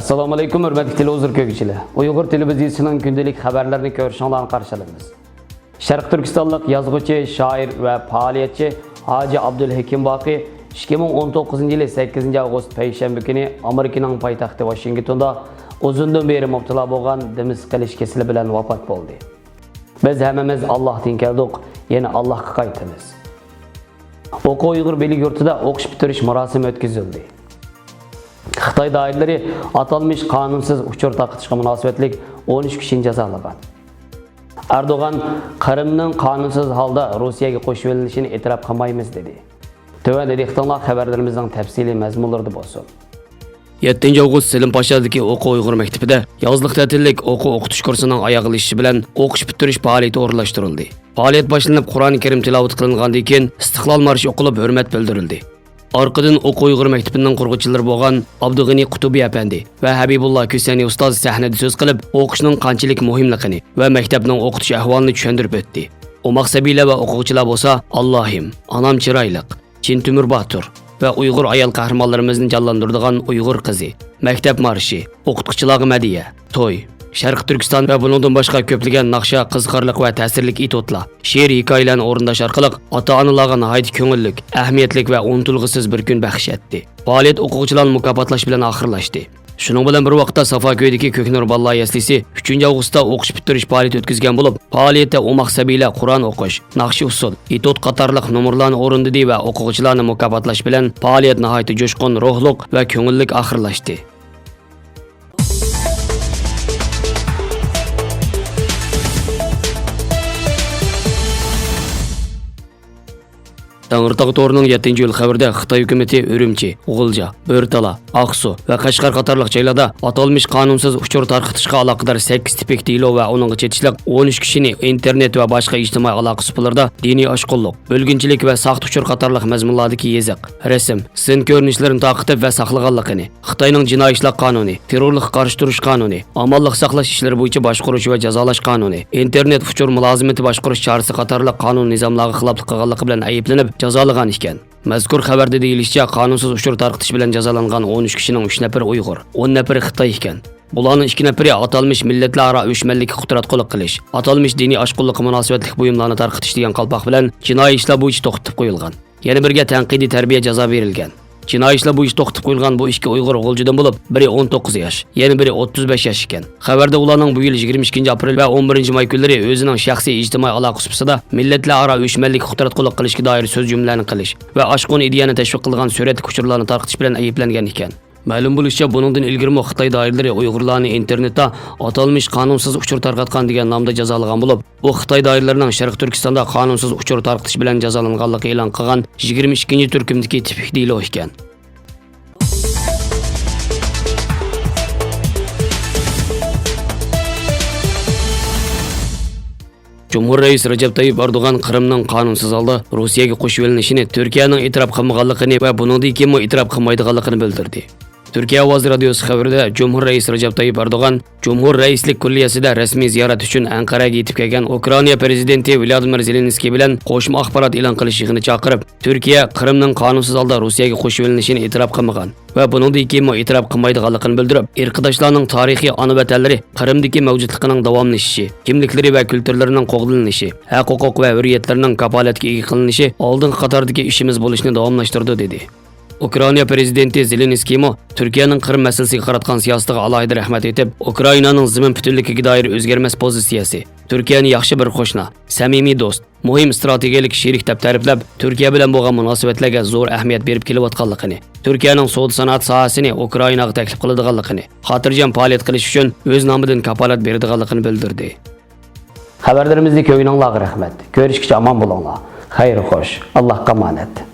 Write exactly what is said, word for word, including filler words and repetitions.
ئەسسالامۇ ئەلەيكۇم، ھۆرمەتلىك تېلېۋىزور كۆرگۈچىلەر. ئۇيغۇر تېلېۋىزىيىسىنىڭ كۈندىلىك خەۋەرلىرىنى كۆرۈشۈڭلارنى قارشى ئالىمىز. شەرقىي تۈركىستانلىق يازغۇچى، شائىر ۋە پائالىيەتچى ھاجى ئابدۇلھېكىم باقى ئىككى مىڭ ئون توققۇزىنچى يىلى سەككىزىنچى ئاۋغۇست پەيشەنبە كۈنى ئامېرىكىنىڭ پايتەختى ۋاشىنگتوندا ئۇزۇندىن بېرى مۇپتىلا بولغان دېمىسىز قېلىش كېسىلى بىلەن ۋاپات بولدى. بىز ھەممىمىز ئاللاھتىن كەلدۇق، يەنە ئاللاھقا قايتىمىز. ئوقۇ ئۇيغۇر بىلىك يۇرتىدا ئوقۇش پۈتتۈرۈش مۇراسىمى ئۆتكۈزۈلدى. خىتاي دائىرىلىرى ئاتالمىش قانۇنسىز ئۇچۇر تارقىتىشقا مۇناسىۋەتلىك ئون ئۈچ كىشىنى جازالىغان. ئەردوغان قىرىمنىڭ قانۇنسىز ھالدا روسىيەگە قوشۇۋېلىنىشىنى ئېتىراپ قىلمايمىز، دېدى. تۆۋەندە دىققىتىڭلار خەۋەرلىرىمىزنىڭ تەپسىلىي مەزمۇنلىرىدا بولسۇن. يەتتىنچى ئاۋغۇست سېلىم پاشادىكى ئوقۇ ئۇيغۇر مەكتىپىدە يازلىق تەتىللىك ئوقۇ ئوقۇتۇش كۇرسىنىڭ ئاياغلىشىشى بىلەن ئوقۇش پۈتتۈرۈش پائالىيىتى ئورۇنلاشتۇرۇلدى. پائالىيەت باشلىنىپ، قۇرئان كەرىم تىلاۋىتى قىلىنغاندىن كېيىن، ئىستىقلال مارشى ئوقۇلۇپ، ھۆرمەت بىلدۈرۈلدى. ئارقىدىن ئوقۇ ئۇيغۇر مەكتىپىنىڭ قۇرغۇچىلىرى بولغان ئابدۇغېنى قۇتۇبى ئەپەندى ۋە ھەبىبۇللا كۈسەنى ئۇستاز سەھنىدە سۆز قىلىپ، ئوقۇشنىڭ قانچىلىك مۇھىملىقىنى ۋە مەكتەپنىڭ ئوقۇتۇش ئەھۋالىنى چۈشەندۈرۈپ ئۆتتى. ئوماق سەبىيلەر ۋە ئوقۇغۇچىلار بولسا، «ئاللاھىم، ئانام چىرايلىق، چىن تۆمۈر باتۇر ۋە ئۇيغۇر ئايال قەھرىمانلىرىمىزنى جانلاندۇرىدىغان ئۇيغۇر قىزى، مەكتەپ مارشى، ئوقۇتقۇچىلارغا مەدھىيە، توي، شەرقىي تۈركىستان ۋە بۇنىڭدىن باشقا كۆپلىگەن ناخشا، قىزىقارلىق ۋە تەسىرلىك ئېتيۇدلار، شېئىرىي ھېكايىلەرنى ئورۇنداش ئارقىلىق ئاتا-ئانىلارغا ناھايىتى كۆڭۈللۈك، ئەھمىيەتلىك ۋە ئۇنتۇلغۇسىز بىر كۈن بەخش ئەتتى. پائالىيەت ئوقۇغۇچىلارنى مۇكاپاتلاش بىلەن ئاخىرلاشتى. شۇنىڭ بىلەن بىر ۋاقىتتا، سافاكۆيدىكى كۆكنۇر بالىلار يەسلىسى ئۈچىنچى ئاۋغۇستتا ئوقۇش پۈتتۈرۈش پائالىيىتى ئۆتكۈزگەن بولۇپ، پائالىيەتتە ئوماق سەبىيلەر قۇرئان ئوقۇش، ناخشا-ئۇسسۇل، ئېتيۇد قاتارلىق نومۇرلارنى ئورۇندىدى ۋە ئوقۇغۇچىلارنى مۇكاپاتلاش بىلەن پائالىيەت ناھايىتى جۇشقۇن، روھلۇق ۋە كۆڭۈللۈك ئاخىرلاشتى. تەڭرىتاغ تورىنىڭ يەتتىنچى ئىيۇل خەۋىرىدە خىتاي ھۆكۈمىتى ئۈرۈمچى، غۇلجا، بۆرتالا، ئاقسۇ ۋە قەشقەر قاتارلىق جايلاردا ئاتالمىش قانۇنسىز ئۇچۇر تارقىتىشقا ئالاقىدار سەككىز تىپىك دېلو ۋە ئۇنىڭغا چېتىشلىق ئون ئۈچ كىشىنى ئىنتېرنېت ۋە باشقا ئىجتىمائىي ئالاقە سۇپىلىرىدا دىنىي ئاشقۇنلۇق، بۆلگۈنچىلىك ۋە ساختا ئۇچۇر قاتارلىق مەزمۇنلاردىكى يېزىق، رەسىم، سىن كۆرۈنۈشلىرىنى تارقىتىپ ۋە ساقلىغانلىقىنى، خىتاينىڭ جىنايى ئىشلار قانۇنى، تېررورلۇققا قارشى تۇرۇش قانۇنى، ئامانلىق ساقلاش ئىشلىرى بويىچە باشقۇرۇش ۋە جازالاش قانۇنى، ئىنتېرنېت ئۇچۇر مۇلازىمىتى باشقۇرۇش چارىسى قاتارلىق قانۇن نىزاملارغا خىلاپلىق قىلغانلىقى بىلەن ئەيىبلىنىپ جازالىغان ئىكەن. مەزكۇر خەۋەردە دېيىلىشىچە، قانۇنسىز ئۇچۇر تارقىتىش بىلەن جازالانغان ئون ئۈچ كىشىنىڭ ئۈچ نەپىرى ئۇيغۇر، ئون نەپىرى خىتاي ئىكەن. بۇلارنىڭ ئىككى نەپىرى ئاتالمىش مىللەتلەر ئارا ئۆچمەنلىككە قۇتراتقۇلۇق قىلىش، ئاتالمىش دىنىي ئاشقۇنلۇققا مۇناسىۋەتلىك بۇيۇملارنى تارقىتىش دېگەن قالپاق بىلەن جىنايى ئىشلار بويىچە توختىتىپ قويۇلغان. يەنە بىرىگە تەنقىدىي تەربىيە جازا بېرىلگەن. جىنايى ئىشلار بويىچە توختىتىپ قويۇلغان بۇ ئىككى ئۇيغۇر غۇلجىدىن بولۇپ، بىرى ئون توققۇز ياش، يەنە بىرى ئوتتۇز بەش ياش ئىكەن. خەۋەردە ئۇلارنىڭ بۇ يىل يىگىرمە ئىككىنچى ئاپرېل ۋە ئون بىرىنچى ماي كۈنلىرى ئۆزىنىڭ شەخسىي ئىجتىمائىي ئالاقە سۇپىسىدا مىللەتلەر ئارا ئۆچمەنلىككە قۇتراتقۇلۇق قىلىشقا دائىر سۆز جۈملىلەرنى قىلىش ۋە ئاشقۇن ئىدىيەنى تەشۋىق قىلغان سۈرەتلىك ئۇچۇرلارنى تارقىتىش بىلەن ئەيىبلەنگەن ئىكەن. مەلۇم بولۇشىچە، بۇنىڭدىن ئىلگىرىمۇ خىتاي دائىرىلىرى ئۇيغۇرلارنى ئىنتېرنېتتا ئاتالمىش قانۇنسىز ئۇچۇر تارقاتقان دېگەن نامدا جازالىغان بولۇپ، بۇ خىتاي دائىرىلىرىنىڭ شەرقىي تۈركىستاندا قانۇنسىز ئۇچۇر تارقىتىش بىلەن جازالانغانلىقى ئېلان قىلغان يىگىرمە ئىككىنچى تۈركۈمدىكى تىپىك دېلو ئىكەن. جۇمھۇر رەئىسى رەجەپ تايىپ ئەردوغان قىرىمنىڭ قانۇنسىز ھالدا روسىيەگە قوشۇۋېلىنىشىنى تۈركىيەنىڭ ئېتىراپ قىلمىغانلىقىنى ۋە بۇنىڭدىن كېيىنمۇ ئېتىراپ قىلمايدىغانلىقىنى بىلدۈردى. تۈركىيە ئاۋازى رادىيوسى خەۋىرىدە، جۇمھۇر رەئىسى رەجەپ تايىپ ئەردوغان جۇمھۇر رەئىسلىك كۇللىيەسىدە رەسمىي زىيارەت ئۈچۈن ئەنقەرەگە يېتىپ كەلگەن ئۇكرائىنا پىرېزىدېنتى ۋلادىمىر زېلېنسكىي بىلەن قوشما ئاخبارات ئېلان قىلىش يىغىنى چاقىرىپ، تۈركىيە قىرىمنىڭ قانۇنسىز ھالدا روسىيەگە قوشۇۋېلىنىشىنى ئېتىراپ قىلمىغان ۋە بۇنىڭدىن كېيىنمۇ ئېتىراپ قىلمايدىغانلىقىنى بىلدۈرۈپ، ئىرقداشلارنىڭ تارىخىي ئانا ۋەتەنلىرى قىرىمدىكى مەۋجۇتلۇقىنىڭ داۋاملىشىشى، كىملىكلىرى ۋە كۈلتۈرلىرىنىڭ قوغدىلىنىشى، ھەق-ھوقۇق ۋە ھۆرىيەتلىرىنىڭ كاپالەتكە ئىگە قىلىنىشى ئالدىنقى قاتاردىكى ئىشىمىز بولۇشىنى داۋاملاشتۇرىدۇ، دېدى. ئۇكرائىنا پىرېزىدېنتى زېلېنسكىيمۇ تۈركىيەنىڭ قىرىم مەسىلىسىگە قاراتقان سىياسىتىغا ئالاھىدە رەھمەت ئېيتىپ، ئۇكرائىنانىڭ زېمىن پۈتۈنلۈكىگە دائىر ئۆزگەرمەس پوزىتسىيەسى، تۈركىيەنى ياخشى بىر قوشنا، سەمىمىي دوست، مۇھىم ئىستراتېگىيەلىك شېرىك دەپ تەرىپلەپ، تۈركىيە بىلەن بولغان مۇناسىۋەتلەرگە زور ئەھمىيەت بېرىپ كېلىۋاتقانلىقىنى، تۈركىيەنىڭ سودا سانائەت ساھەسىنى ئۇكرائىناغا تەكلىپ قىلىدىغانلىقىنى، خاتىرجەم پائالىيەت قىلىش ئۈچۈن ئۆز نامىدىن كاپالەت بېرىدىغانلىقىنى بىلدۈردى. خەۋەرلىرىمىزنى كۆرگىنىڭلارغا رەھمەت. كۆرۈشكىچە ئامان بولۇڭلار. خەير خوش. ئاللاھقا ئامانەت.